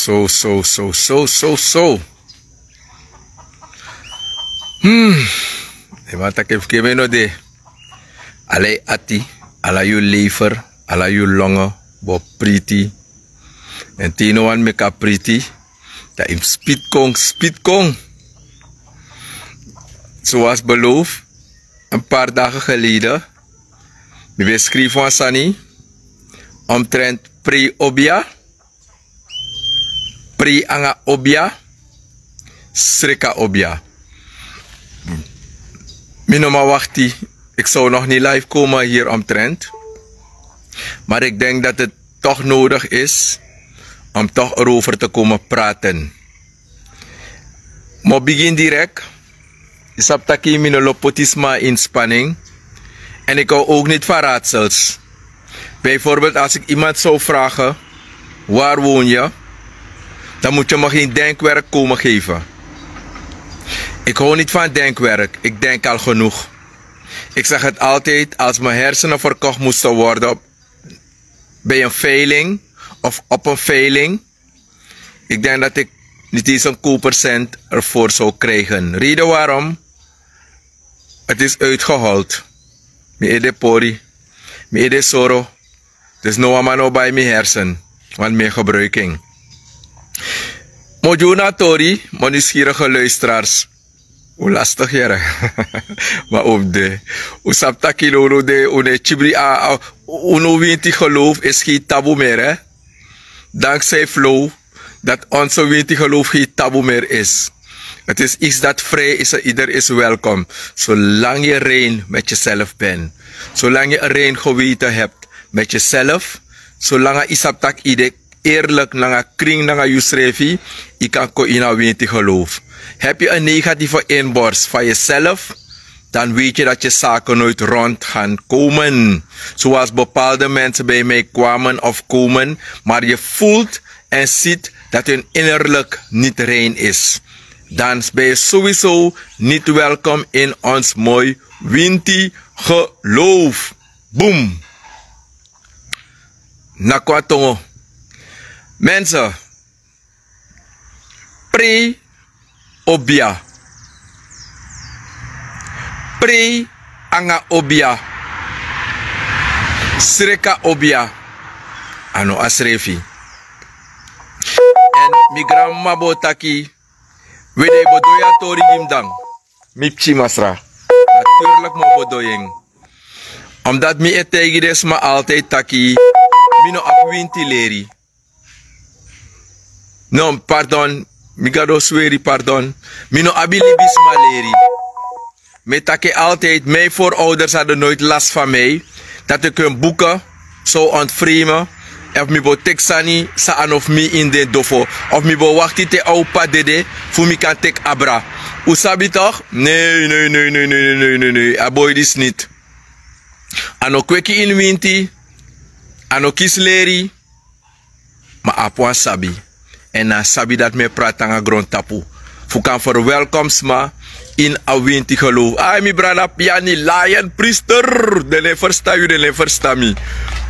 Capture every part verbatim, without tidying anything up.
So, so, so, so, so, so. Hmm. E man taki fu kebe no de. Ala yu ati, ala yu lever, ala yu longen bo priti. En te no wan meki a priti, dan yu mus spit kon, spit kon. Zoals beloofd, een paar dagen geleden, mi ben schreef wan sani omtrent pre-obia. Pri anga obia, srika obia. Mi no man wakti, ik zou nog niet live komen hier omtrent. Maar ik denk dat het toch nodig is om toch erover te komen praten. Mo begin direct. Yu sabi taki mi no lobi poti sma in spanning. En ik hou ook niet van raadsels. Bijvoorbeeld als ik iemand zou vragen: waar woon je? Dan moet je me geen denkwerk komen geven. Ik hou niet van denkwerk, ik denk al genoeg. Ik zeg het altijd: als mijn hersenen verkocht moesten worden bij een veiling of op een veiling, ik denk dat ik niet eens een kopercent ervoor zou krijgen. Reden waarom: het is uitgehold. Mi ede pori, mi ede soro. Dus no wan man no bai mi hersen, want mi gebruik en. Mo gi unu a tori, mo, nieuwsgierige luisteraars. Un lastig yere. Maar un de, un sabi taki lolo de, un e kibri a, a, unu winti geloof is geen taboe meer, hè. Dankzij Flow dat onze winti geloof geen taboe meer is. Het is iets dat vrij is en ieder is welkom. Zolang je rein met jezelf bent. Zolang je een rein geweten hebt met jezelf. Zolang je sabi taki yu de eerlijk nanga kring nanga yusrefi, yu kan kon in a winti geloof. Heb je een negatieve inborst van jezelf, dan weet je dat je zaken nooit rond gaan komen. Zoals bepaalde mensen bij mij kwamen of komen, maar je voelt en ziet dat hun innerlijk niet rein is. Dan ben je sowieso niet welkom in ons mooi winti geloof. Boom. Nakwa tongo. Mensen, pre obia. Pre anga obia. Sreka obia. A no a srefi. En mi granmama bo taki, we de bo doi a tori gi mi dan. Mi pikin masra. Natuurlijk mo bo doi en. Omdat mi e taigi den sma altijd taki mi no abi winti leri. No, pardon. Mi gado sweri, pardon. Mi no abi libisma leri. Mi taki altijd, mijn voorouders hadden nooit last van mij, dat ik hun boeken zou ontvremen. Of mi bo teki sani san a no fu mi in den dofo. Of mi bo wakti te a opa dede fu mi kan teki abra. Un sabi toch? Nee, nee, nee, nee, nee, nee, nee, nee. A boi disi niti. A no kweki ini winti. A no kisi leri. Ma a abi wan sabi. Èn na a sabi dati mi e prati nanga grontapu, fu kan ferwelkom sma ini a winti geloof. Ai, mi brada Piani, lion priester. Den no e ferstan yu, den no e ferstan mi.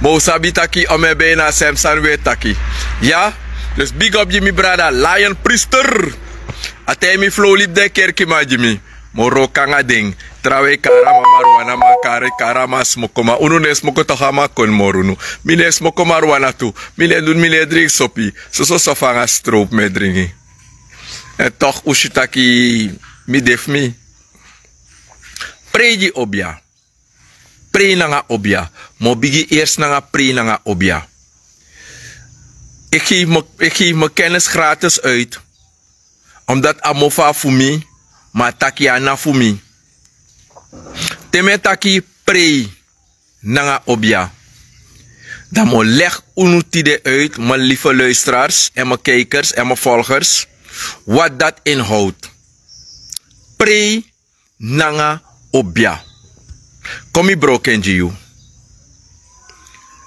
Ma un sabi taki a mi e ben na a sem sani un e taki. Ya. Dus big up gi mi brada lion priester. A ten mi Flow libi den kerkiman gi mi. Moro kanga den. Trawan e kari a man mariwana, man kari, kari a man smoko, ma unu no e smoko toch, a man kon moro unu. Mi no e smoko mariwana tu. Mi no e du, mi no e dringi sopi. Soso sofu nanga stroop mi e dringi. Èn toch un si taki mi de fu mi. Prei gi obia. Prei nanga obia. Mi o bigin eerst nanga prei nanga obia. Ik geef me, ik geef me kennis gratis uit. Omdat a mofa fu mi, ma a taki a na fu mi. Te mi e taki prei nanga obia, dan mi o leg unu tide uit, mijn lieve luisteraars en mijn kijkers en mijn volgers, wat dat inhoudt. Prei nanga obia. Kon mi broken gi yu.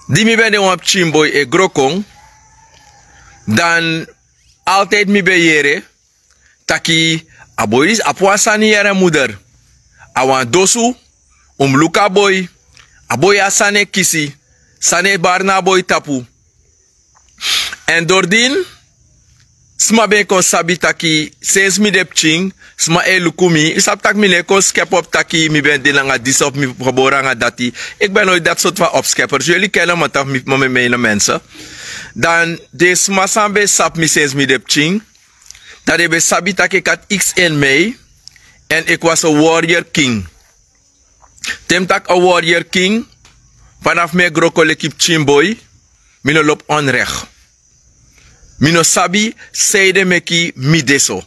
Di mi ben de wan pikin boi e gro kon, dan altijd mi ben yere taki a boi disi abi wan sani yere moeder. A wan dosu, un mus luku a boi. A boi a sani e kisi, sani e bari na a boi tapu. Èn dordin, Sma ben kon sabi taki, sensi mi de pikin, sma e luku mi. Yu sabi tak' mi no e kon skepu op taki mi ben de nanga disi of mi gebore nanga dati. Eki ben noiti dati sortu fu a opskepers yu eli kene mata fu mi mama en mene mense. Dan den sma san ben sabi mi sensi mi de pikin, dan den ben sabi tak' eki ati x en mei, èn eki wasi en warrior king. Te mi taki en warrior king, fanafu mi e gro kon leki pikin boi, mi no lobi onrek. Mi no sabi sanede meki mi de so.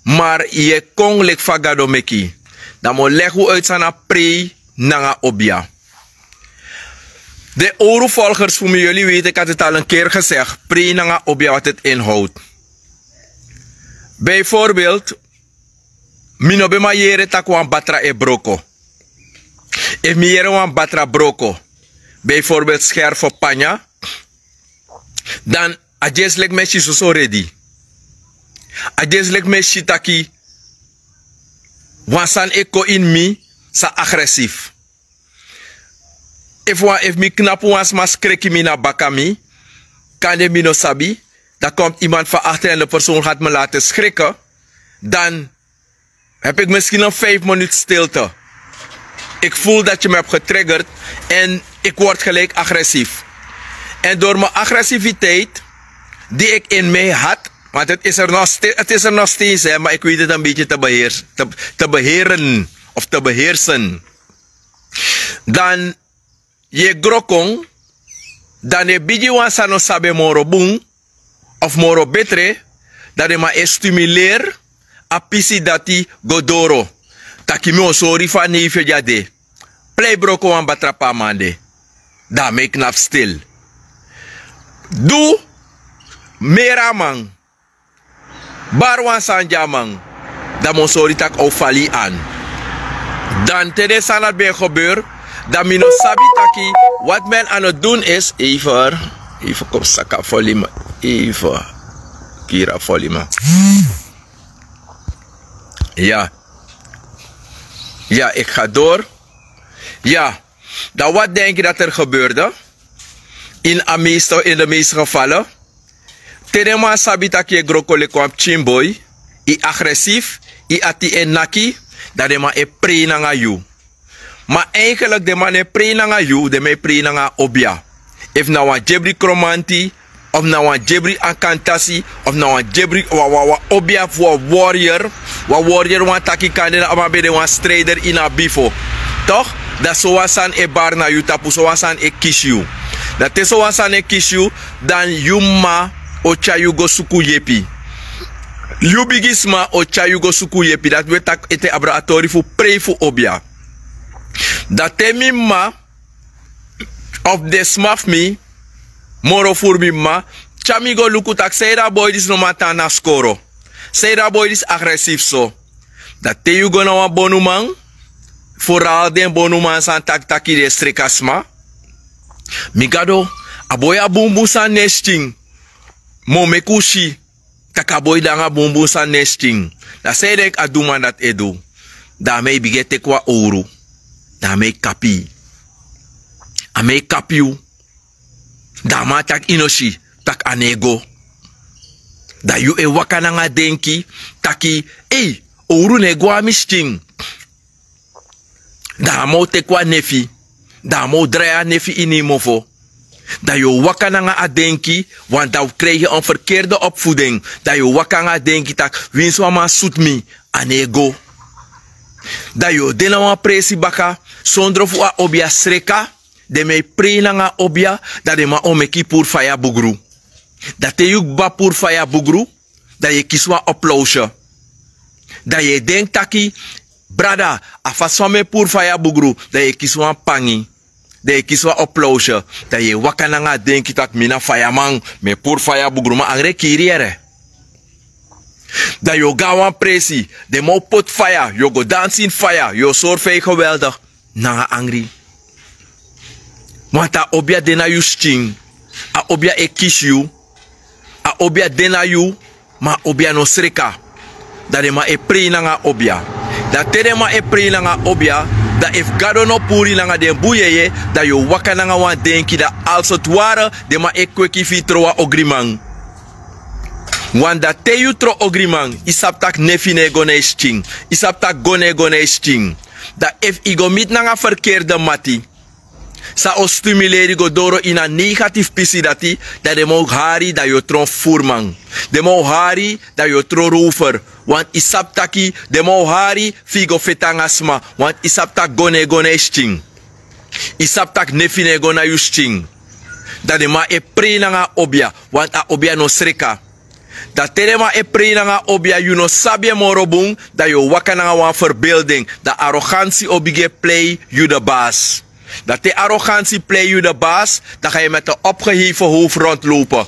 Mar yu e kon leki fa gado meki. Dan mi o legi un uitu san na prei nanga obia. Den owru folgers fu mi yuli weiti eki ati talen keri gesegi prei nanga obia wati eti inhoud. Bijvoorbeeld, mi no ben man yere tak' wan batra e broko. Efu mi yere wan batra broko, bijvoorbeeld skerfe panya, dan a dyesi leki mi e si soso redi. A dyesi leki mi e si taki wan sani e kon ini mi san agresifu. Efu wan efu mi knapu wan sma skreki mi na baka mi, kande mi no sabi, dan komt iemand van achter en de persoon gaat me laten schrikken, dan heb ik misschien een vijf minuten stilte. Ik voel dat je me hebt getriggerd en ik word gelijk agressief. En door mijn agressiviteit die ik in mij had, want het is er nog steeds, het is er nog steeds, hè, maar ik weet het een beetje te, beheers, te, te beheren of te beheersen. Dan yu e gro kon, dan den bigi wan san no sabi en moro bun of moro betre, dan den man e stimuleri a pisi dati go doro. Taki mi o sori fu a neifi dya de. Plei broko wan batra pe a man de. Dan a man e knapu stil. Du meri a man. Bari wan sani gi a man, dan mi o sori tak' a o fali yu an. Dan te den sani dati ben e gebeur, dan mi no sabi taki wat men an o dun isi eiver. Eiver kom saka foli man. Eiver kiri a foli man. Ya. Ya, eki ga dori. Ya. Dan wat denki dati er gebeurde? In a meeste in de meeste gevallen, te den man sabi tak' yu e gro kon leki wan pikin boi, yu agresifu, yu ati e naki, dan den man e prei nanga yu. Ma eigenlik den man no e prei nanga yu, den man e prei nanga a obia. Efu na wan dyebri kromanti, of na wan dyebri ankantasi, of na wan dyebri wan wan wan obia fu wan warrior. Wan warrior wani taki kande na a man ben de wan streider ini a bifo. Tok'? Dan sowan sani e bari na yu tapu, sowan sani e kisi yu. Dan te sowan sani e kisi yu, dan yu m'ma o tyari yu go suku yepi. Yu bigisma o tyari yu go suku yepi. Dati wi e taki ete abra a tori fu prei fu obia. Dan te mi m'ma of den sma fu mi, moro furu mi m'ma, tyari mi go luku tak' sanede a boi disi no man tan na skoro. Sanede a boi disi agresifu so. Dan te yu go na wan bonuman, foral den bonuman san taki taki den e sreka sma. Mi gado, a boi a bunbun sani no e skin. Mi o meki un si tak' a boi de nanga bunbun sani no e skin. Dan san yu denki a duman dati e du? Dan a man e bigin e teki wan owru. Dan a man e kapi yu. A man e kapi yu. Dan a man taki yu no si tak' a no e go. Dan yu e waka nanga denki taki, ei, owru no e go na mi skin. Dan a man o teki wan nefi. Dan a man o drai a nefi ini yu mofo. Dan yu o waka nanga a denki, want dan wi krijgen en verkeerde opvoeding. Dan yu o waka nanga a denki tak' winsi wan man sutu mi, a no e go. Dan yu o de na wan presi baka, sondro fu a obia sreka. Den man e prei nanga a obia, dan den man o meki yu puru faya bugru. Dan te yu kba puru faya bugru, dan yu e kisi wan oplowse. Dan yu e denki taki, brada, a fasi fa mi e puru faya bugru, dan yu e kisi wan pangi. Dan yu e kisi wan oplowse. Dan yu e waka nanga a denki tak' mi na fayaman, mi e puru faya bugru, ma angri e kiri yu. Dan yu o go na wan presi, den man o poti faya, yu o go dansi ini faya, yu o sori fa yu geweldig nanga angri. Want a obia de na yu skin. A obia e kisi yu. A obia de na yu, ma a obia no sreka. Dan den man e prei nanga a obia. Dan te den man e prei nanga a obia, dan efu Gado no puru yu nanga den bun yeye, dan yu o waka nanga wan denki, dan als het ware den man e kweki yu fu yu tron wan ogriman. Wan dati te yu tron ogriman, yu sabi tak' nefi no e go na yu skin. Yu sabi tak' go no e go na yu skin. Dan efu yu go miti nanga ferkerde mati, san o stimuleri yu go doro ini a negatifu pisi dati, dan den man o hari dan yu o tron fufurman. Den man o hari dan yu o tron rover. Wantu yu sabi taki den man o hari fu yu go feti nanga sma. Wantu yu sabi tak' go no e go na yu skin. Yu sabi tak' nefi no e go na yu skin. Dan den man e prei nanga a obia, wantu a obia no sreka. Dan te den man e prei nanga a obia, yu no sabi en moro bun, dan yu o waka nanga wan ferbelden. Dan arogansi o bigin e plei yu de baas. Dan te arogansi plei yu de baas, dan ga yu met en opgeheven hoofd rondlopen.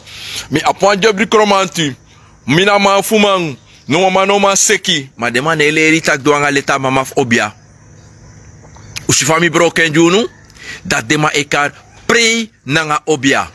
Mi abi wan dyobri kromanti. Mi na man fu man. No mama no man seki. Ma den man no e leri yu tak' du nanga leti a mama fu obia. Un si fa mi broko en gi unu? Dati den man e kari prei nanga obia.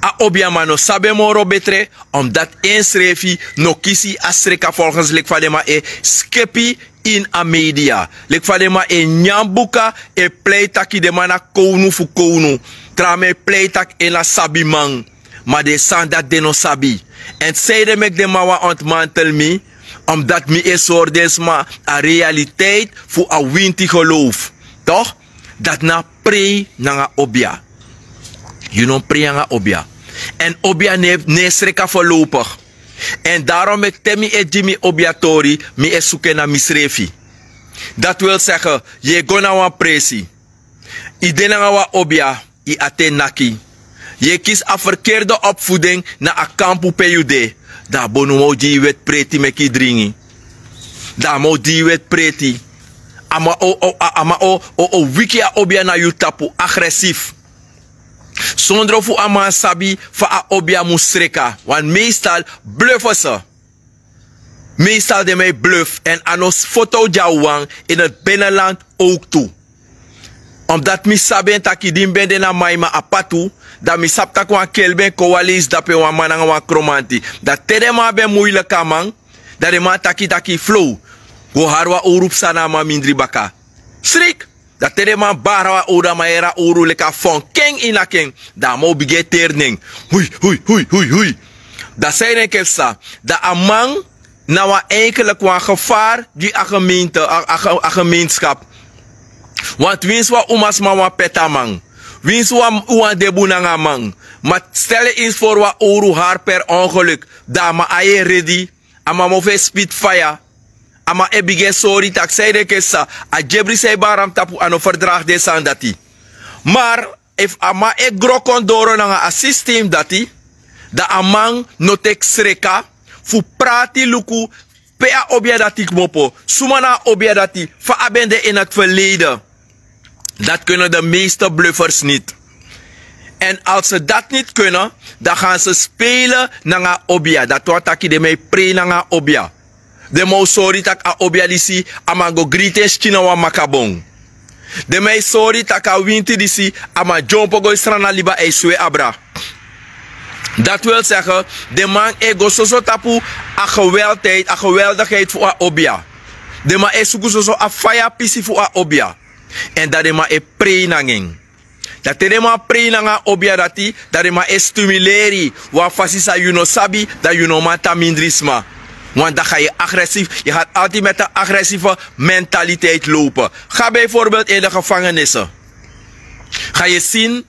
A obiaman no sabi en moro betre, omdat ensrefi no kisi a sreka volgens leki fa den man e skepi ini a media. Leki fa den man e nyan buka, e plei taki den man na kownu fu kownu. Tra man e plei taki en na sabiman. Ma den sani dati den no sabi. Èn sanede meki den man wani ontmantel mi? Omdat mi e sori den sma a realiteit fu a winti geloof. Toch? Dati na prei nanga obia. Yu no prei nanga obia. Èn obia no e, no e sreka voorlopig. Èn daarom meki te mi e gi mi obiatori, mi e suku en na misrefi. Dati wil zeggen, yu e go na wan presi. Yu de nanga wan obia, yu ati e naki. Yu e kisi a ferkerde opvoeding na a kampu pe yu de. Dan a bonuman o gi yu weti preti meki yu dringi. Dan a man o gi yu weti preti. A man o, o, a, a man o, o, o wiki a obia na yu tapu, agresief. Sondro fu a man sabi fa a obia mus sreka. Want meestal bluffen ze. Meestal den man e bluf, èn a no foto gi a wan, in het binnenland ook tu. Omdat mi sabi en taki di mi ben de na Maima a patu, dan mi sabi taki wan kel ben kon wan leisi dape, wan man nanga wan kromanti. Dan te den man ben muiliki a man, dan den man taki taki flow. Go hari wan owru psa na a man mindri baka. Srik! Dan te den man bari wan owru, dan a man yere a owru leki a fonken ini a ken. Dan a man o bigin e teri nen. Hui, hui, hui, hui, hui. Dan san yu denki e psa? Dan a man na wan, eigenlijk wan gevaar gi a gemeente, a, a, a gemeenschap. Want winsi wan umasma wani peti a man, winsi wan, wan de bun nanga a man, ma stel yu isi voor wan owru hari per ongeluk, dan a man ai e redi, a man mofo e spiti faya. A man e bigin e sori yu taki san yu denki e psa, a dyebri san yu bari na mi tapu, a no ferdragi den sani dati. Maar efu a man e gro kon doro nanga a systeem dati, dan a man no teki sreka fu prati luku pe a obia dati kmopo, suma na a obia dati, fa a ben de in het verleden. Dat kunnen de meeste bluffers niet. En als ze dat niet kunnen, dan gaan ze spelen nanga obia. Dati wani taki den man e prei nanga obia. Den man o sori yu taki a obia disi, a man go griti en skin na wan makabon. Den man e sori yu taki a winti disi, a man dyompo go e srana liba, a e swe abra. Dat wil zeggen, den man e go soso tapu a geweldheid, a geweldigheid fu a obia. Den man e suku soso a faya pisi fu a obia. Èn dan den man e prei nanga en. Dan te den man prei nanga a obia dati, dan den man e stimuleri wan fasi san yu no sabi, dan yu no man tan mindri sma. Want dan ga yu agressief, yu gaat altijd met een agressieve mentaliteit lopen. Ga bijvoorbeeld in de gevangenissen. Ga yu si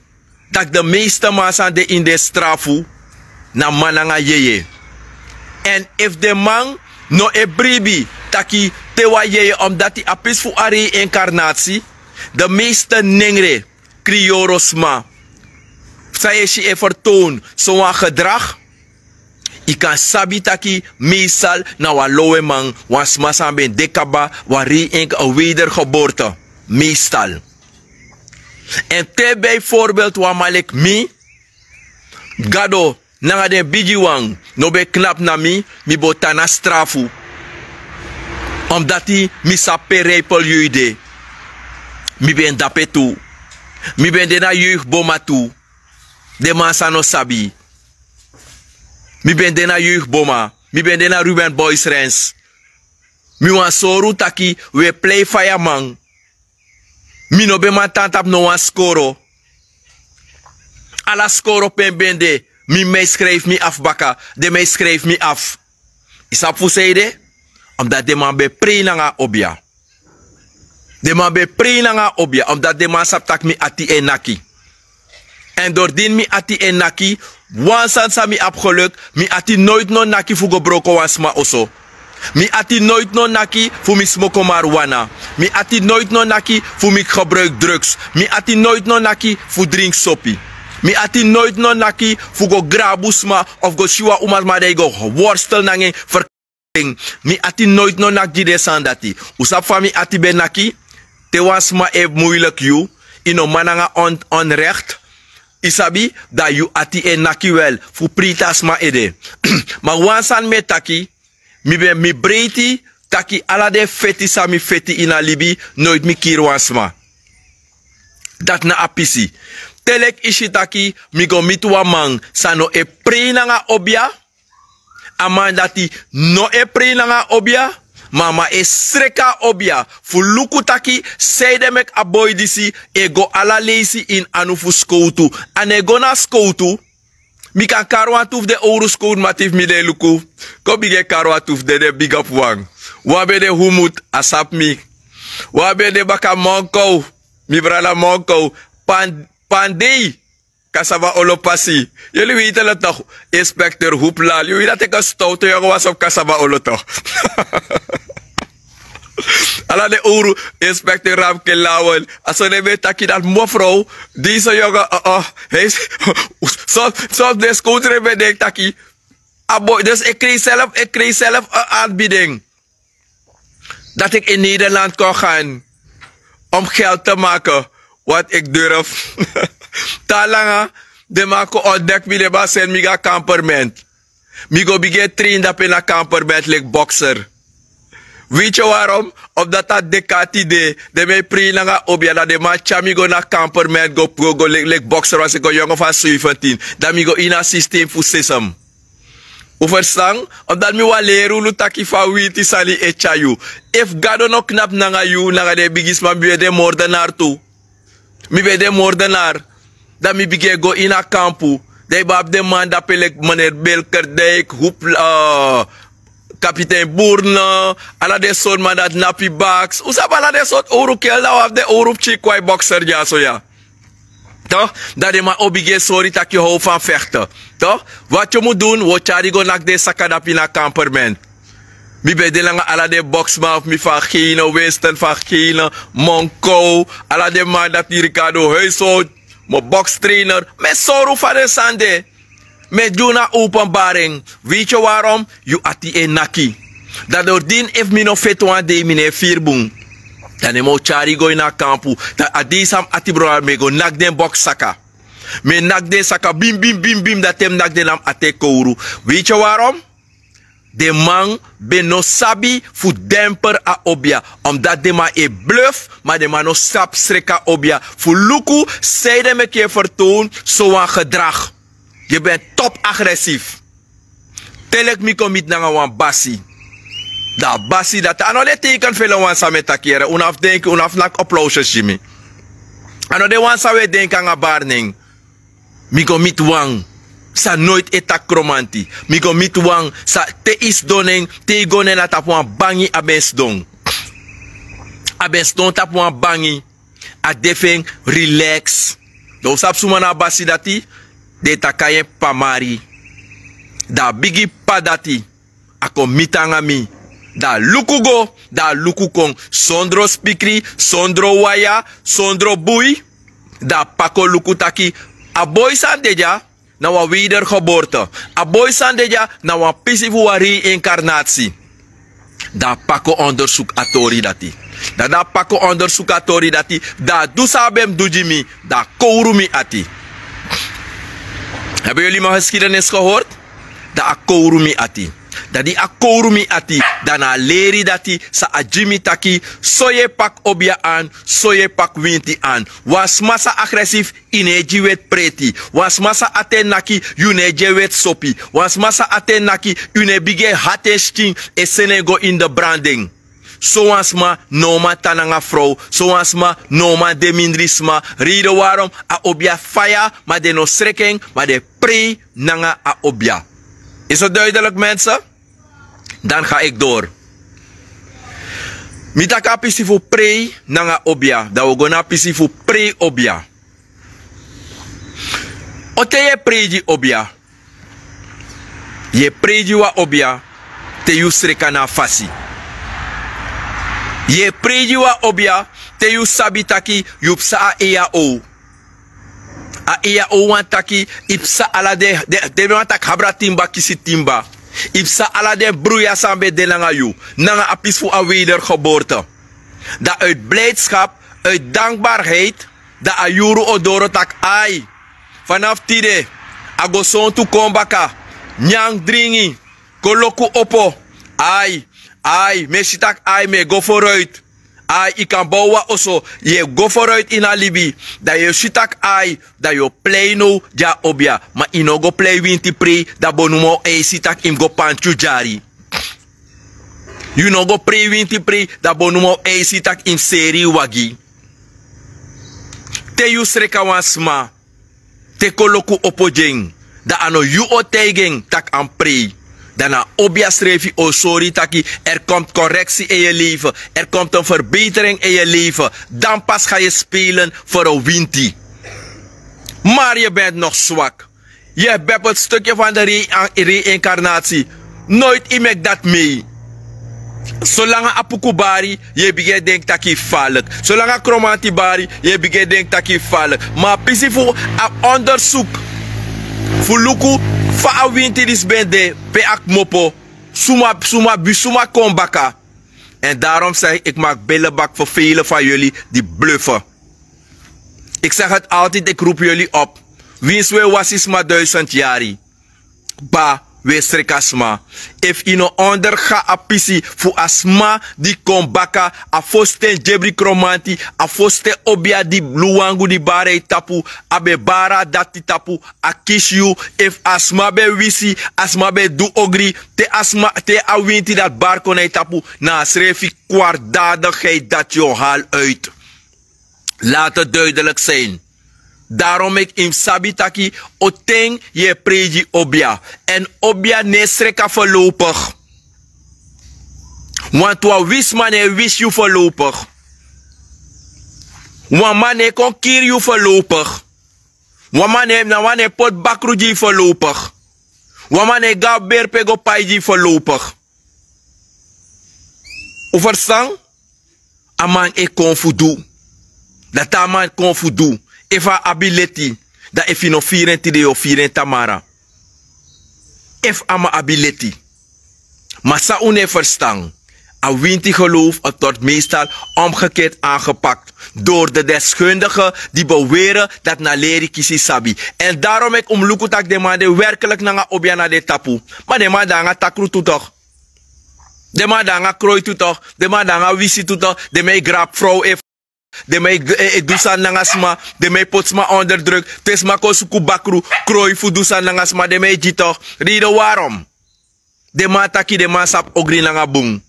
taki de meeste man san de ini den strafu na man nanga yeye. Èn efu den man no e bribi taki te wan yeye, omdat a pisi fu a reïncarnatie, de meeste nengre kriyoro sma san yu e si e vertoon sowan gedrag, yu kan sabi taki meestal na wan loweman, wan sma san ben de kaba, wan reïn-, een wedergeboorte. Meestal. Èn te bijvoorbeeld wan man leki mi, Gado nanga den bigiwan no ben knapu na mi, mi bo tan na strafu. Omdati mi sabi pe rijpel yui de. Mi ben dape tu. Mi ben de na yui boma tu. Den man san no sabi. Mi ben de na yui boma. Mi ben de na Ruben Boys Rens. Mi wani sori un taki un e plei fayaman. Mi no ben man tan tapu no wan skoro. Ala skoro pe mi ben de, Mi mi e skrijfi mi afu baka, den mi e skrijfi mi afu. Yu sabi fu san ede? Omdati den man ben e prei nanga a obia. Den man ben e prei nanga a obia omdati den man sabi tak' mi ati e naki. Èn dordini mi ati e naki, wan sani san mi abi geluk, mi ati noiti no naki fu go broko wan sma oso. Mi ati noiti no naki fu mi smoko mariwana. Mi ati noiti no naki fu mi gebruiki drugs. Mi ati noiti no naki fu dringi sopi. Mi ati noiti no naki fu go grabu sma of go si wan umasma dan yu go worstel nanga en. Mi ati noiti no naki gi den sani dati. Un sabi fa mi ati ben naki? Te wan sma e muiliki yu, yu no man nanga on onrekti, yu sabi, dan yu ati e naki wel fu priti a sma ede. Ma wan sani mi e taki, mi ben mi breiti, taki ala den feti san mi feti ini a libi, noiti mi kiri wan sma. Dati na a pisi. Te leki yu si taki mi go miti wan man san no e prei nanga obia. A man dati no e prei nanga a obia, ma a man e sreka a obia fu luku taki sanede meki a boi disi e go ala leisi ini anu fu skowtu. A no e go na skowtu. Mi kan kari wantu fu den owru skowtu mati fu mi den e luku. Kon bigin e kari wantu fu den den bigi opu wan. Wan ben de humut a sabi mi. Wan ben de baka monkow. Mi brada monkow. Pan pan dei. Kasaba olo pasi. Yuli witele tok. Inspekter huplal yuli dati eke stowtu yongo wasi opu kasaba olo tok. Ala den owru. Inspekter ramke lawen a so den ben e taki dati mofrow. Dise yongo. Hei. Sof den skowtu den ben e denki taki a boi dus e krei self e krei self en anbiding. Dati eki in nederland kon gan om geld te maken. Wat eki durf. Tan langa. Den man kon ontdeki mi den man seni mi go na kamperment. Mi go bigin e treini dape na kamperment leki bokser. Weiti yu warom? Omdati a dekati de den mi e prei nanga obia dan den man tyari mi go na kamperment go go leki bokser wan seki go yongo fu a seifentin. Dan mi go ini a sistem fu sesem. Un ferstan? Omdati mi wani leri unu taki fa winti sani e tyari yu. Efu gado no knapu nanga yu nanga den bigisma mi ben de mordenar tu. Mi ben de mordenar. Dan mi bigin e go ini a kampu. Dan yu ben abi den man dape leki meneri belkerdijk hupla, kapitein burne, ala den sortu man dati napi baks un sabi ala den sortu owru kel dan un abi den owru pikin kon a yu bokser dyaso ya. Tok? Dan den man o bigin e sori tak' yu how fan fekte. Tok? Wati yu mus dun un o tyari yu go naki den saka dapi ini a kamperment. Mi ben de nanga ala den boksman fu mi fan geine winston fan geine, monkow, ala den man dati ricardo huishout, mi o bokstrainer. Mi e sori un fa den sani de. Mi e gi unu na openbaring. Weiti yu warom? Yu ati e naki. Dan dori dini efu mi no feti wan dei mi no e firi bun. Dan den mi o tyari yu go ini a kampu. Dan a dei san mi ati browari mi e go naki den boksi saka. Mi e naki den saka bim bim bim bim dan te mi naki den na mi ati e kowru. Weiti yu warom? Den man ben no sabi fu demper a obia. Omdati den man e bluf ma den man no sabi sreki a obia fu luku sanede meki yu e fertown sowan gedrag. Yu ben topu agresifu. Te leki mi kon miti nanga wan basi. Dan a basi dati a no de teiken fele wan san mi e taki yere un no abi denki un no abi naki oplowse si mi. A no de wan san un e denki nanga bari nen. Mi go miti wan san noiti e taki kromanti. Mi go miti wan san te yu sidon nen te yu go nen na tapu wan bangi a ben sidon. A ben sidon tapu wan bangi. A de fu en rileks. Dan un sabi suma na a basi dati? Den e taki a yu en p'pa mari. Dan a bigi p'pa dati a kon miti nanga mi. Dan a luku go dan a luku kon. Sondro spikri, sondro waya, sondro bui. Dan a p'pa kon luku taki a boi san de dya na wan weidergeborte. A boi san de dya na wan pisi fu wan reinkarnatsi. Dan a p'pa kon ondersuku a tori dati. Dan di a p'pa kon ondersuku a tori dati dan a du san a ben mus du gi mi. Dan a kowru mi ati. Hebi yuli man geskidenis gehorti? Dan a kowru mi ati. Dan di a kowru mi ati dan na a leri dati san a gi mi taki so yu e paki obi a an, so yu e paki winti an. Wan sma san agresifu yu no e gi weti preti. Wan sma san ati e naki yu no e gi en weti sopi. Wan sma san ati e naki yu no e bigin e hati en skin e seni en go ini de branden. Sowan sma no man tan nanga frow. Sowan sma no man de mindri sma. Reide warom a obi a faya, ma den no sreki en, ma den prei nanga a obi a. Is het duidelijk, mensen? Dan ga ik door. Mi taki a pisi fu prei nanga obi a, dan wi go na a pisi fu prei obi a. Ote yu e prei gi obi a? Yu e prei gi wan obi a te yu sreka na a fasi. Yu e prei gi wan obi a te yu sabi taki yu psa a eya ow. A eya ow wani taki yu psa ala den, den, den wani taki habra timba kisi timba. Yu psa ala den bruya san ben de nanga yu, nanga a pisi fu a wedergeboorte. Dan uit blijdschap, uit dankbaarheid, dan a yuru o doro taki ai. Fanafu tide a go sontu kon baka, nyan dringi, kon loku opo. Ai, ai, mi e si taki ai, mi e go foruit. Ai, yu kan bow wan oso, yu e go foruit ini a libi. Dan yu e si taki ai, dan yu o plei now gi a obi a. Ma yu no go plei winti prei, dan bonuman o eisi taki yu mus go panti yu dyari. Yu no go prei winti prei, dan bonuman o eisi taki yu mus seri yu wagi. Te yu sreka wan sma, te kon loku opo gi en, dan a no yu o taigi en taki a mus prei. Dan na a obi a srefi o sori yu taki er komt correctie in yu leven, er komt een verbetering in yu leven. Dan pas ga yu spelen voor een winti. Maar yu bent nog zwak. Yu e bepi stukye fan de re-, reïncarnatie. Noiti yu meki dati mei. Solanga a puku bari, yu e bigin e denki taki yu falek. Solanga kromanti bari, yu e bigin e denki taki yu falek. Ma a pisi fu a ondersuku fu luku fa a winti disi ben de, pe a kmopo, suma, suma, bi suma kon baka. En daarom zeg ik, ik maak billen bak voor velen van jullie die bluffen. Ik zeg het altijd, ik roep jullie op. Winsi wi e wasi sma duisend yari, kba, wi e sreka sma. Efu yu no onderga a pisi fu a sma di kon baka, a fosten gebri kromanti, a fosten obia di luwangu di bari a yu tapu, a ben bari a dati tapu, a kisi yu. Efu a sma ben wisi, a sma ben du ogri, te a sma, te a winti dati bari kon na yu tapu, na a srefi kwardadigheid dati yu o hali uit. Laat het duidelijk zijn. Daarom meki yu mus sabi taki, o ten yu e prei gi obia. En obia no e sreka voorlopig. Want wan wisi man no e wisi yu voorlopig. Wan man no e kon kiri yu voorlopig. Wan man no e, na wan no e poti bakru gi yu voorlopig. Wan man no e go na bere pe go pai gi yu voorlopig. Un verstan? A man e kon fu du. Dati a man kon fu du. Efu a abi leti, dan efu yu no firi en tide, yu o firi en tamara. Efu a man abi leti. Ma san un no e verstan, a winti geloof, het wordt meestal omgekeerd aangepakt door de deskundigen die beweren dat na leri kisi sabi. En daarom meki un mus luku taki den man de werkelijk nanga obia na den tapu. Ma den man de nanga takru tu toch. Den man de nanga kroi tu toch. Den man de nanga wisi tu toch. Den man e grabu frow efu. Den man e, e, e du sani nanga sma. Den man e poti sma onder druk. Te sma kon suku bakru, kroi fu du sani nanga sma, den man e gi toch. Reden waarom. Den man taki den man sabi ogri nanga bun.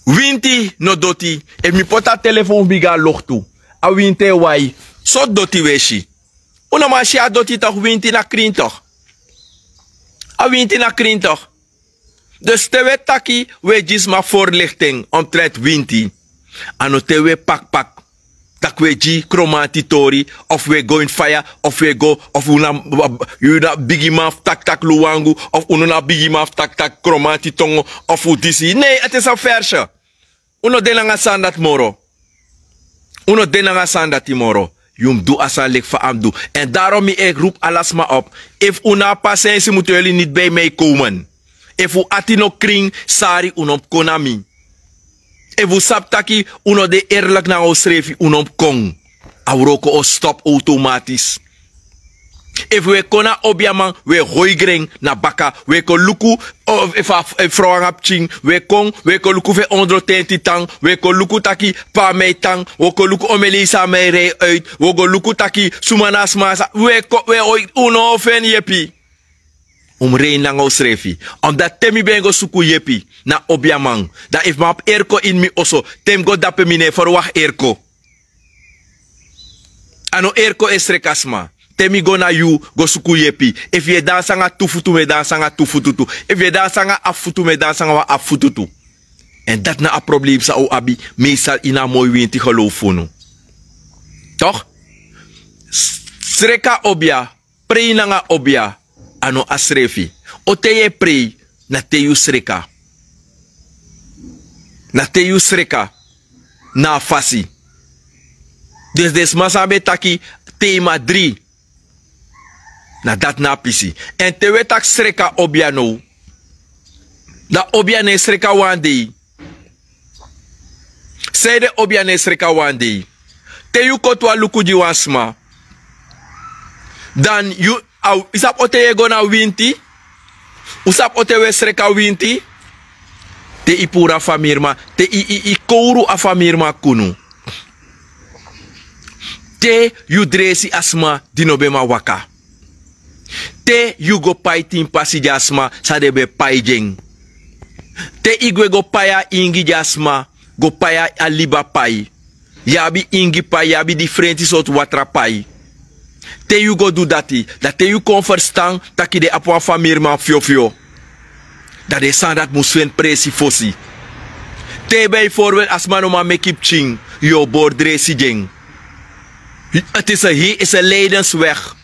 Winti no doti. Efu mi poti a telefon fu mi gi a loktu, a winti e wai. Sortu doti wi e si? Un no man si a doti toch, winti na krin toch. A winti na krin toch. Dus te wi e taki wi e gi sma voorlichting omtrent winti, a no te wi e pakpak, tak' wi e gi kromanti tori, of wi e go ini faya, of wi e go, of unu na, unu na bigiman fu taktak luwangu, of unu na bigiman fu taktak kromanti tongo, of un disi. Nee, het is een versje. Un no de nanga sani dati moro. Un no de nanga sani dati moro. Yu mus du a sani leki fa a mus du. En daarom mi e roepi ala sma op. Efu un no abi pasensi, moeten jullie niet bij mij komen. Efu un ati no krin, sari, un no mus kon na mi. Efu un sabi taki un no de eerlijk nanga unsrefi, un no mus kon. A wroko o stop automatisch. Efu wi e kon na obiaman, wi e hoi gren na baka, wi e kon luku, o, efu a, efu frow nanga pikin, wi e kon, wi e kon luku fu en ondro tenti tan, wi e kon luku taki pe a man e tan, wi o kon luku omelesi a man e rei uit, wi o go luku taki suma na a sma san, wi e kon, wi e hoi, un no o feni yepi. Un mus reini nanga unsrefi. Omdat te mi ben go suku yepi na obiaman, dan efu mi abi erko ini mi oso, te mi go dape mi no e ferwakti erko. A no erko e sreka sma. Te mi go na yu go suku yepi, efu yu e dansi nanga tu futu mi e dansi nanga tu futu tu. Efu yu e dansi nanga afu futu mi e dansi nanga wan afu futu tu. Èn dati na a problema san un abi meestal ini a moi winti gelowfu unu. Toch? Sreka obia, prei nanga obia, a no a srefi. O te yu e prei, na te yu sreka. Na te yu sreka na a fasi. Dus den sma san ben taki tema dri. Na dati na a pisi. Èn te wi e taki sreka obia now, dan obia no e sreka wan dei. Sanede obia no e sreka wan dei? Te yu koti wan luku gi wan sma, dan yu a yu sabi o te yu e go na winti? Un sabi o te wi e sreka winti? Te yu puru a famiriman, te yu yu yu kowru a famiriman kunu. Te yu dresi a sma di no ben man waka. Te yu go pai tin pasi gi a sma san den ben pai gi en. Te yu gwe go pai a ingi gi a sma, go pai a liba pai. Yu abi ingi pai, yu abi difrenti sortu watra pai. Te yu go du dati, dan te yu kon ferstan taki den abi wan famiriman fyofyo, dan den sani dati mus feni presi fosi. Te bijvoorbeeld a sma no man meki pikin, yu o bori dresi gi en. Ti se hi isi en leidensweg.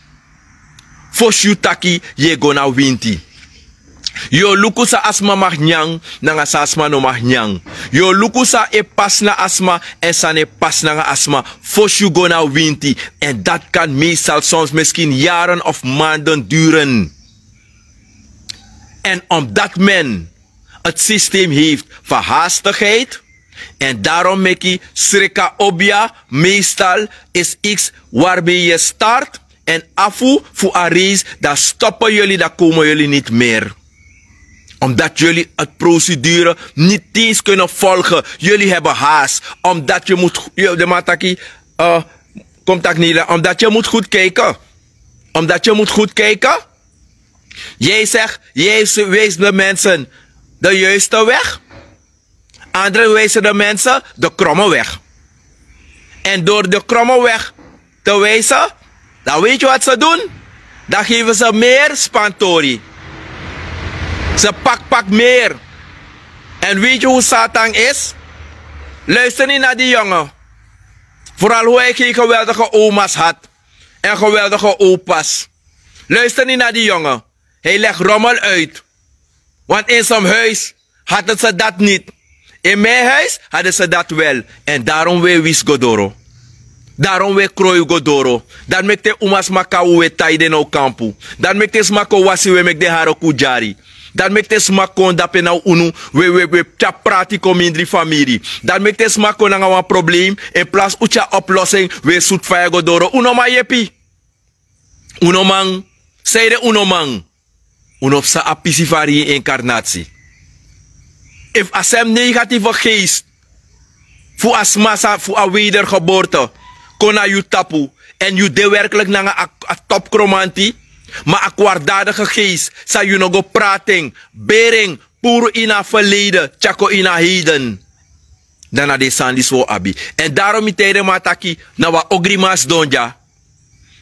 Fosi yu taki yu e go na winti, yu o luku san a sma mag nyan nanga san a sma no mag nyan. Yu o luku san e pasi na a sma èn san no e pasi nanga a sma fosi yu go na winti. Èn dati kan meestal soms miskin yaren of manden duren. Èn omdat men het systeem heeft van haastigheid, en daarom meki sreka obia meestal is iets waarmee je start en afu fu a race, dan stoppen jullie, dan komen jullie niet meer. Omdat jullie het procedure niet eens kunnen volgen. Jullie hebben haast. Omdat je moet, de mataki, uh, komt dat niet, omdat je moet goed kijken. Omdat je moet goed kijken. Jij zegt, jij wijst de mensen de juiste weg. Anderen wijzen de mensen de kromme weg. En door de kromme weg te wijzen, dan weet je wat ze doen? Dan geven ze meer spantori. Ze pak, pak meer. En weet je hoe Satan is? Luister niet naar die jongen. Vooral hoe hij geen geweldige oma's had en geweldige opa's. Luister niet naar die jongen. Hij legt rommel uit. Want in zijn huis hadden ze dat niet. In mijn huis hadden ze dat wel. En daarom we wis go doro. Daarom we kroi go doro. Dan meki te umasma kan un we taide na un kampu. Dan meki te sma kon wasi we meki den hari o kun dyari. Dan meki te sma kon dape na unu we we we tyari prati kon mindri famiri. Dan meki te sma kon nanga wan probleem. In plas un tyari oplossing we sutu faya go doro. Un no man yepi. Un no man. Sanede un no man? Un no psa a pisi fu a reinkarnati. Efu a sem negatieve geest fu a sma san fu a wedergeboorte kon na yu tapu, èn yu de werkelijk nanga a topkromanti, ma a kwardadige geest san yu no go prati en, beri en, puru ini a verleden tyari kon ini a heden. Dan na den sani disi wi o abi. Èn darom mi taigi den man taki na wan ogriman sidon dya.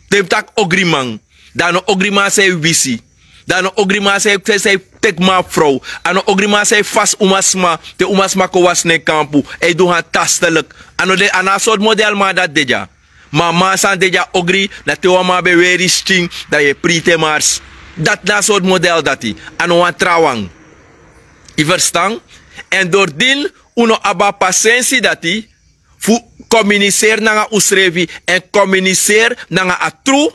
Te mi taki ogriman, dan a no ogriman san e wisi. Dan a no ogriman san e teki man frow. A no ogriman san e fasi umasma te umasma kon wasi na en kampu, a e du han tastelik. A no a sortu model man dati de dya. Ma a man san de dya ogri, na te wan man ben weri skin dan yu e priti en mars. Dati na a sortu model dati. A no wan trawan. Yu ferstan? Èn dordin un no abi a pasensi dati fu kominiseri nanga unsrefi èn kominiseri nanga a tru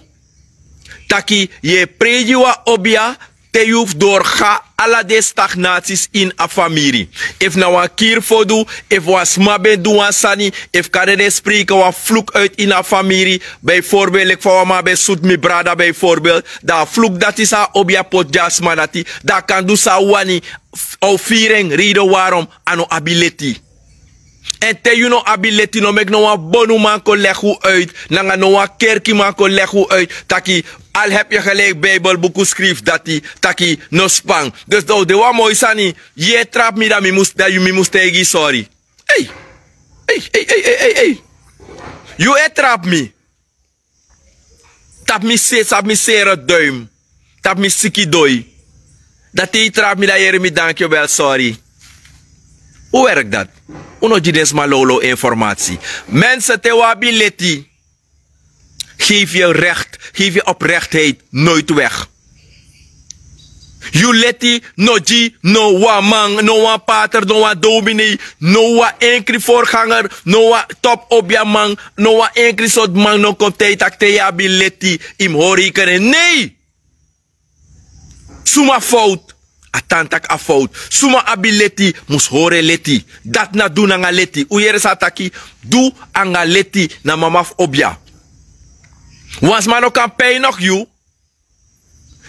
taki yu e preigi wan obia te yu fu doorga ala den stagnatis ini a famiri. Efu na wan kiri fodu, efu wan sma ben du wan sani, efu kande den spreke wan fluku uiti ini a famiri, bijvoorbeeld leki fa wan man ben sutu mi brada bijvoorbeeld, dan a fluku dati san a obia poti gi a sma dati, dan a kan du san a wani. A o firi en reide warom a no abi leti. Èn te yu no abi leti, no meki no wan bonuman kon legi un uit, nanga no wan kerkiman kon legi un uit taki, al hebi yu gelijk bibelbuku skrifi dati taki no span. Dus dan un de wan moi sani. Yu e trapu mi, dan mi mus taigi yu sori. Ei, ei, ei, ei, ei, ei. Yu e trapu mi. Tapu mi se- sabi mi sere duim. Tapu mi siki doi. Dan te yu trapu mi, dan yere mi danki yu wel sori. Un werk dati. Un no gi den sma lowlow informasi. Mense, te un abi leti, gefi yu rekti, gefi yu oprektheid noiti wegi. Yu leti no gi no wan man, no wan pater, no wan dominei, no wan enkri vorganger, no wan topu obiaman, no wan enkri sortu man no kon taigi tak' te yu abi leti, yu mus hori yu kene. Nei. Suma fowtu? A tan tak' a fowtu. Suma abi leti mus hori en leti. Dati na du nanga leti. Un yere san a taki? Du anga leti na mama fu obia. Wan sma no kan pijnigi yu,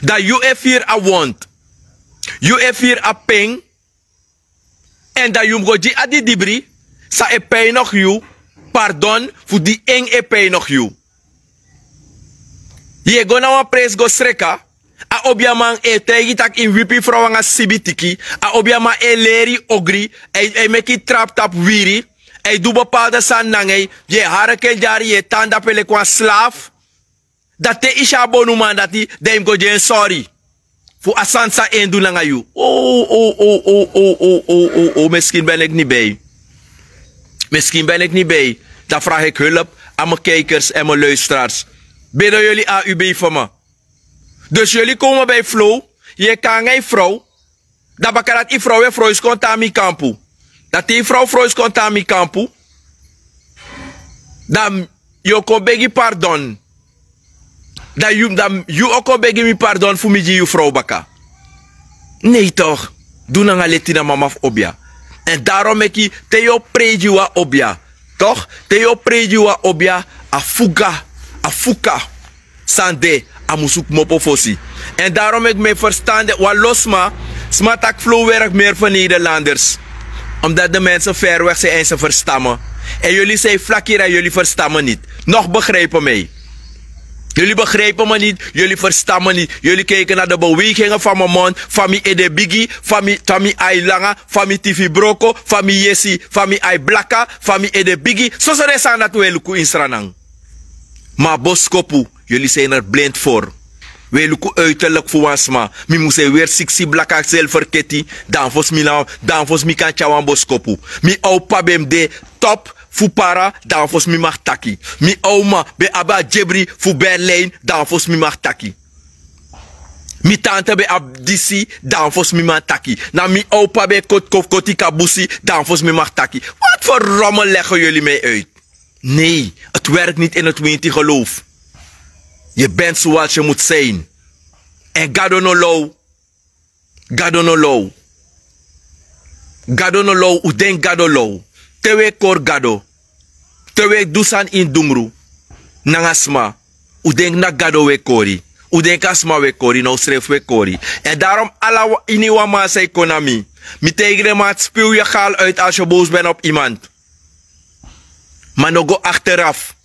dan yu e firi a wond, yu e firi a pen. Èn dan yu mus go gi a didibri san e pijnigi yu pardon fu di en e pijnigi yu. Yu e go na wan presi go sreka. A obiaman e taigi tak' yu mus wipi yu frow nanga sibitiki. A obiaman e leri yu ogri. A e meki yu trapu tapu wiri. A e du bepalde sani nanga yu. Yu e hari ken dyari, yu e tan dape leki wan slafu. Dan te yu si a bonuman dati, dan yu mus go gi en sori fu a sani san en du nanga yu. O, o, o, o, o, o, o, o, o, miskin ben ik niet bij. Miskin ben ik niet bij. Dan vraag ik hulp aan mijn kijkers en mijn luisteraars. Bidden jullie A U B voor me. Dus jullie komen bij Flow. Yu e kon nanga yu frow. Dan baka dati yu frow e froisi kon tan na mi kampu. Dan te yu frow froisi kon tan na mi kampu, dan yu o kon begi pardon. Dan yu, dan yu o kon begi mi pardon fu mi gi yu frow baka. Nei toch. Du nanga leti na mama fu obia. Èn darom meki te yu o prei gi wan obia, toch, te yu o prei gi wan obia, a fuka, a fuka. San de, a musu kmopo fosi. Èn darom meki mi e ferstan den wan lo sma. Sma taki Flow werk meer voor Nederlanders, omdat de mensen ver weg zijn en ze verstammen. En jullie zijn vlak hier en jullie verstammen niet. Nog begrijpen mij. Jullie begrijpen me niet, jullie verstammen niet. Jullie kijken naar de bewegingen van mijn mond, van mi ede bigi, van mi, van mi ai langa, van mi tifi broko, van mi yesi, van mi ai blaka, van mi ede bigi. Soso den sani dati un e luku ini Sranan. Ma a boskopu, jullie zijn er blind voor. Un e luku uiterlijk fu wan sma. Mi mus e weri siksi blaka silver keti, dan fosi mi na, dan fosi mi kan tyari wan boskopu. Mi owpa ben mus de top fu para, dan fosi mi mag taki. Mi owma ben abi a dyebri fu Berlijn, dan fosi mi mag taki. Mi tante ben abi disi, dan fosi mi mag taki. Na mi owpa ben koti, koti, koti kabusi, dan fosi mi mag taki. Wat voor rommel leggen jullie mij uit? Nee, het werkt niet in het twintig geloof. Je bent zoals je moet zijn. En Gado no low. Gado no low. Gado no low, un denki Gado low. Te un e kori Gado, te un e du sani ini dungru nanga sma, un denki na Gado un e kori. Un denki a sma un e kori, na unsrefi un e kori. Èn darom ala wan, iniwan man san e kon na mi, mi taigi den man: speel je gaal uit als je boos bent op iemand. Ma no go achteraf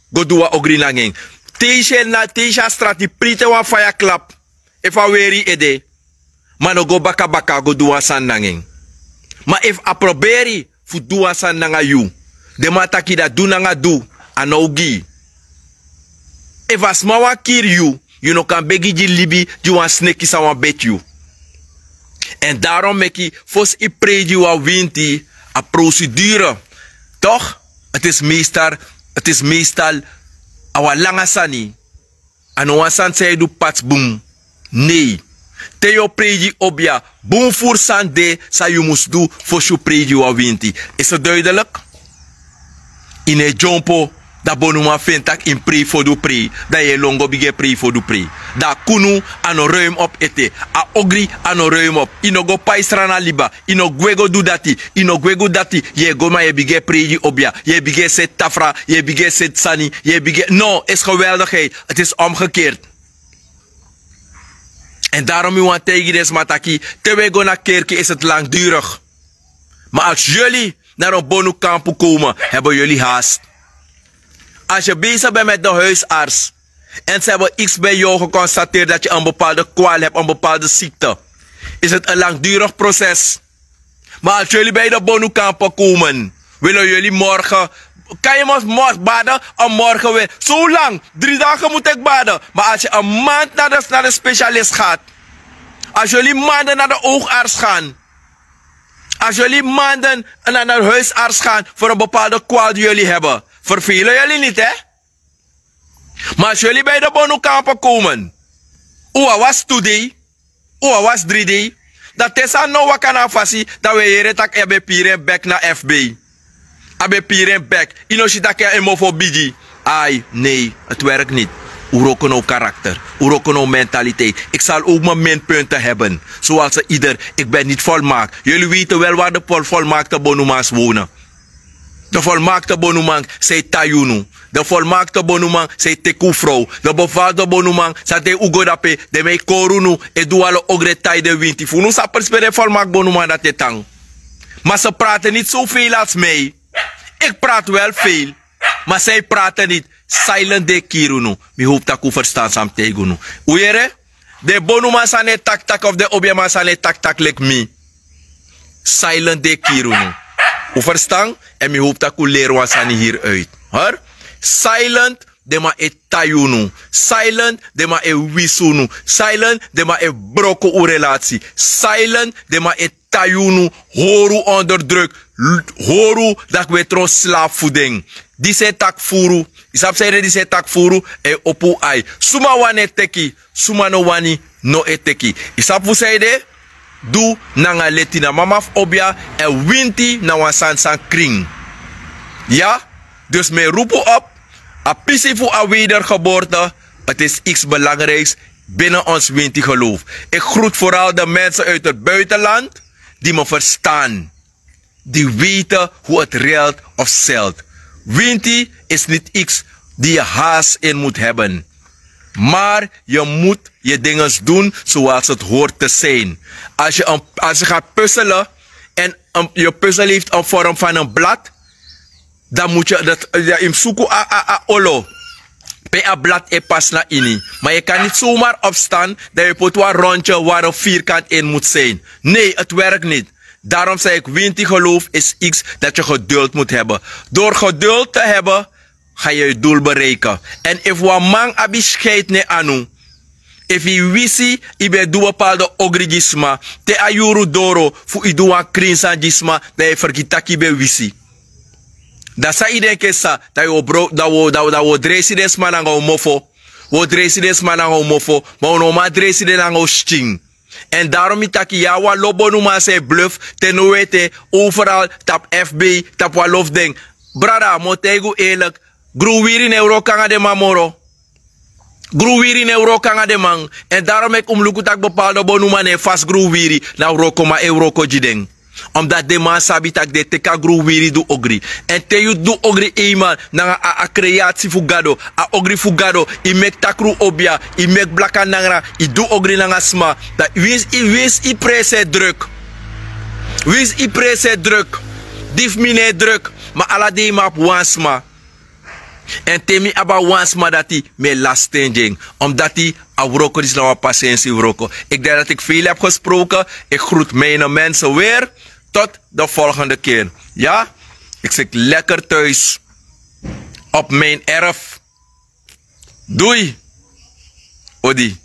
go du wan ogri nanga en. Te yu si en na, te yu si a strati, priti en wan faya klap. Efu a weri yu ede, ma no go baka baka go du wan sani nanga en. Ma efu a proberi fu du wan sani nanga yu, den man taki dati du nanga du, a no o gi yu. Efu a sma wani kiri yu, yu no kan begi gi libi gi wan sneki san wani beti yu. Èn darom meki fosi yu prei gi wan winti, a procedure, toch? Het is meestal, het is meestal a wan langa sani. A no wan sani san yu e du pats bun. Nei. Te yu o prei gi obia, bun furu sani de san yu mus du fosi yu prei gi wan winti. Is het duidelijk? Yu no e dyompo, dan bonuman feni tak' yu mus prei fosi yu prei. Dan yu e lon go bigin e prei fosi yu prei. Dan a kunu, a no ruim op ete. A ogri, a no ruim op. Yu no go pai Sranan liba. Yu no gwe go du dati, yu no gwe go du dati. Yu e go, ma yu e bigin e prei gi obia, yu e bigin e seti tafra, yu e bigin e seti sani, yu e bigin e, no, is geweldigheid. Het is omgekeerd. Èn darom mi wani taigi den sma taki, te un e go na kerki is het langdurig. Maar als jullie naar een bonukampu komen, hebben jullie haast. Als je bezig bent met de huisarts en ze hebben iets bij jou geconstateerd dat je een bepaalde kwaal hebt, een bepaalde ziekte, is het een langdurig proces. Maar als jullie bij de bonukampen komen, willen jullie morgen, kan je morgen baden en morgen weer. Zo lang, drie dagen moet ik baden. Maar als je een maand naar de, naar de specialist gaat, als jullie maanden naar de oogarts gaan, als jullie maanden naar, naar de huisarts gaan voor een bepaalde kwaal die jullie hebben, vervelen jullie niet, hè? Maar als jullie bij de bonukampen komen, u was today, u was drie day, dat is aan no wakana fasi, dat we hier tak e ben piren back na F B. A ben piren back. Ino si taki a emo voor bigi. Ai, nee, het werkt niet. Uroko no karakter, uroko no mentaliteit. Ik zal ook mijn minpunten hebben, zoals ze ieder. Ik ben niet volmaakt. Jullie weten wel waar de vol-, volmaakte bonumans wonen. De volmaakte bonuman sei tayunu. De volmaakte bonuman sei teki un vrouw. De bevalde bonuman sa te un go dape, den mei kori unu, e du wan lo ogri e tai den winti fu unu. Sa perspe den volmaakte bonuman dati e tan. Maar ze praten niet zo veel als mij. Ik praat wel veel, maar zij praten niet. Silent de kiri unu. Mi hoop tak' un verstan san mi taigi unu. Un yere? Den bonuman san e taki taki of den obiaman san e taki taki leki mi. Silent de kiri unu. Un verstan? En mi hoop tak' un leri wan sani hieruit. Hor? Silent, den man e tai unu. Silent, den man e wisi unu. Silent, den man e broko un relasi. Silent, den man e tai unu, hori un onder druk, hori un daki un e tron slapu fu den. Disi e taki furu. Yu sabi san ede disi e taki furu? E opo un ai. Suma wani e teki, suma no wani no e teki. Yu sabi fu san ede? Du nanga leti na mama fu obia, èn winti na wan sani san krin. Ya, dus mi e roepu op, a pisi fu a wedergeboorte, het is iets belangrijks binnen ons winti geloof. Ik groet vooral de mensen uit het buitenland die me verstaan, die weten hoe het rilt of zeilt. Winti is niet iets die je haast in moet hebben, maar je moet je dingen doen zoals het hoort te zijn. Als je, een, als je gaat puzzelen en een, je puzzel heeft een vorm van een blad, dan moet je dat, ja, in suku a, a, a olo. Pe a blad e pas na ini. Maar je kan niet zomaar opstaan, dan je poti wan rondje waar een vierkant in moet zijn. Nee, het werkt niet. Daarom zei ik, winti geloof is iets dat je geduld moet hebben. Door geduld te hebben, ga je je doel bereiken. En efu wan man abi scheid na en anu, efu yu wisi yu ben du bepaalde ogri gi sma, te a yuru doro fu yu du wan krin sani gi sma, dan yu fergiti tak' yu ben wisi. Dan san yu denki e sa, dan yu o bro, dan wi o, dan wi o dreisi den sma nanga un mofo. Wi o dreisi den sma nanga un mofo, ma un no man dreisi den nanga un skin. Èn daarom mi taki yu abi wan lo bonuman san e bluf, te now ete, overal, tapu F B, tapu wan lo fu den. Brada, mi o taigi un eerlijk, gruwiri no e wroko nanga den man moro. Gruwiri no e wroko nanga den man. Èn daarom meki un mus luku tak' bepaalde bonuman no e fasi gruwiri, na wrokoman e wroko gi den. Omdat den man sabi tak' den e teki a gruwiri du ogri. Èn te yu du ogri eenmaal nanga a, a creatie fu Gado, a ogri fu Gado, yu meki takru obia, yu meki blaka nangra, yu du ogri nanga sma. Dan winsi yu, winsi yu presi e druk. Winsi yu presi e druk. Di fu mi no e druk, ma ala dei mi abi wan sma. Èn te mi abi a wan sma dati, mi e lasi ten gi en. Omdati a wroko disi na wan pasensi wroko. Ik denk dat ik veel heb gesproken. Ik groet mijn mensen weer. Tot de volgende keer. Ja? Ik zit lekker thuis. Op mijn erf. Doei. Odi.